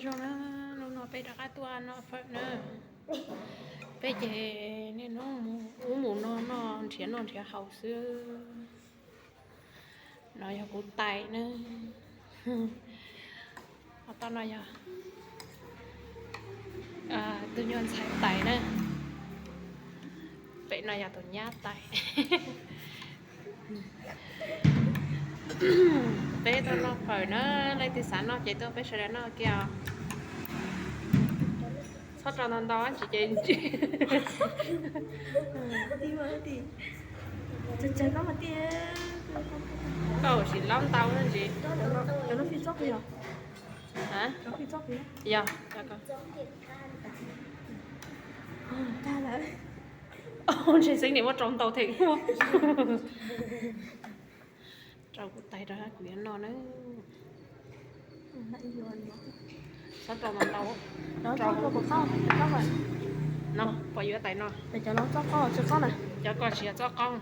Zoo na, hnub no peb rov qab tuaj noj fawm na. Peb ces niaj hnub mus ub mus no, noj nrhiav noj nrhiav haus xwb. No yog kuv tais na. Ho toj no yog tus nyuag ntxhais tais na. Pem no yog tus nyab tais. Peb tuaj noj fawm na, leej twg xav noj ces tuaj peb sawv daws noj kiag os. Txhob rau ntau ntau tsis ces koj sim laub ntau ntsis. Yog, ntshe xeeb niam muab rau ntau thiab. Rau kuv tais rau kuv yuav noj na. Txhob rau ntau ntau. No, pom yuav tais no. Cov ko tsis yog txob qaub.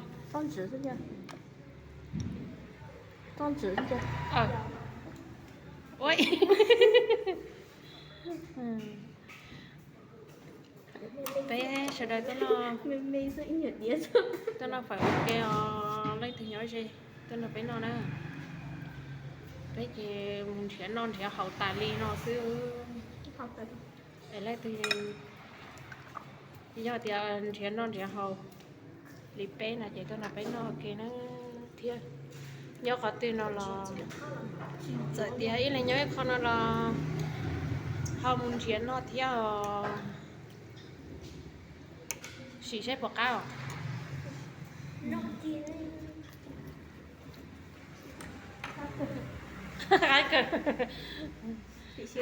Ua, peb sawv daws tuaj noj fawm ua ke os, leej twg nyob ze tuaj nrog peb noj na. Peb ces mus nrhiav noj nrhiav haus tas li no xwb. Es leej twg yog tias nrhiav noj nrhiav haus li peb no ces tuaj nrog peb noj ua ke na thiab. Nyob qhov twg no los txawm tias ib leeg nyob ib qho no los ho mus nrhiav noj thiab os. Sim saib puas qab os. Qab kawg.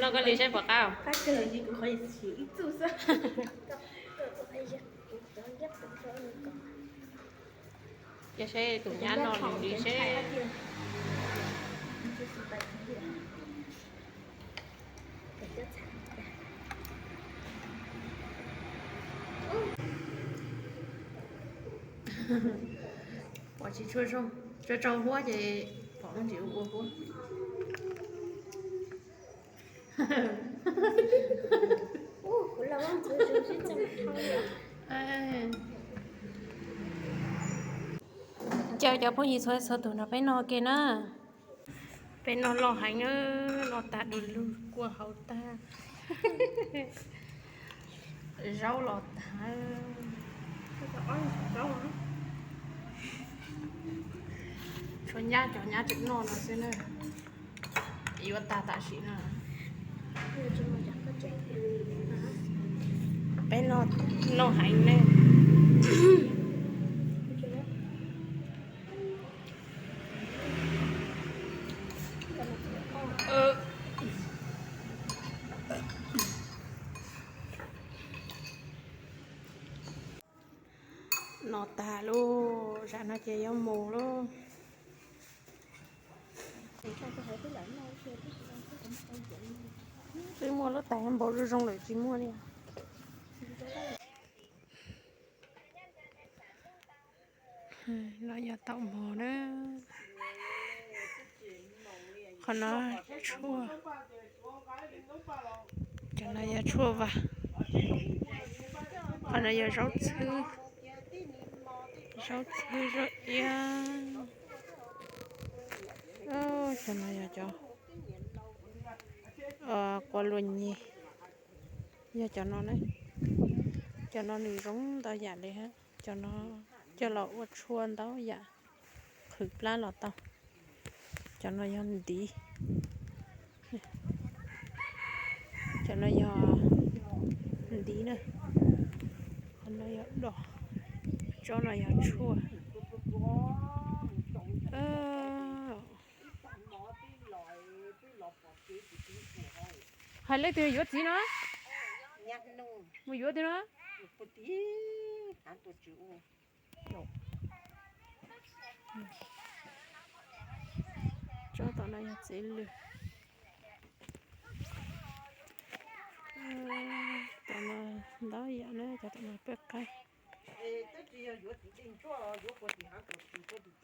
Noj koj li saib puas qab os. Cia saib tus nyab noj nws li seb. Pom tsis tshua zoo, tso rau huab ces pom ntsis ua huab. Caw cov phooj ywg txhua txhua tus nrog peb noj ua ke na. Peb noj loj heev na, noj tag du lug kua hauv tag. Zaub los tag. Tshuav nyab cov nyab tseem noj no xwb na. Yuav tag tam sim no. Peb noj heev ne. Noj tag lauj, zam no ces yuav mus lauj. Twb muaj lub tais npaum zoo zoo lawm tsis muaj li. No yog taum mos na. Qhov no tshuaj, cov no yog tshuaj vas. Qhov no yog zaub txhwb, zaub txhwb zaub iab. Cov no yog cov qua luag nyeg, yog cov no na. Cov no nws zoo ntau yam li, cov no coj los ua tshuaj ntau yam, qhwv plab los tau. Cov no yog ntiv, cov no yog ntiv na, qhov no yog dos, tsob no yog tshuaj. Hais leej twg yuav txiv no? Mus yuav twg no? Tsob tom no yog txiv lws. Tom no ntau yam na, cov tom no peb qaib.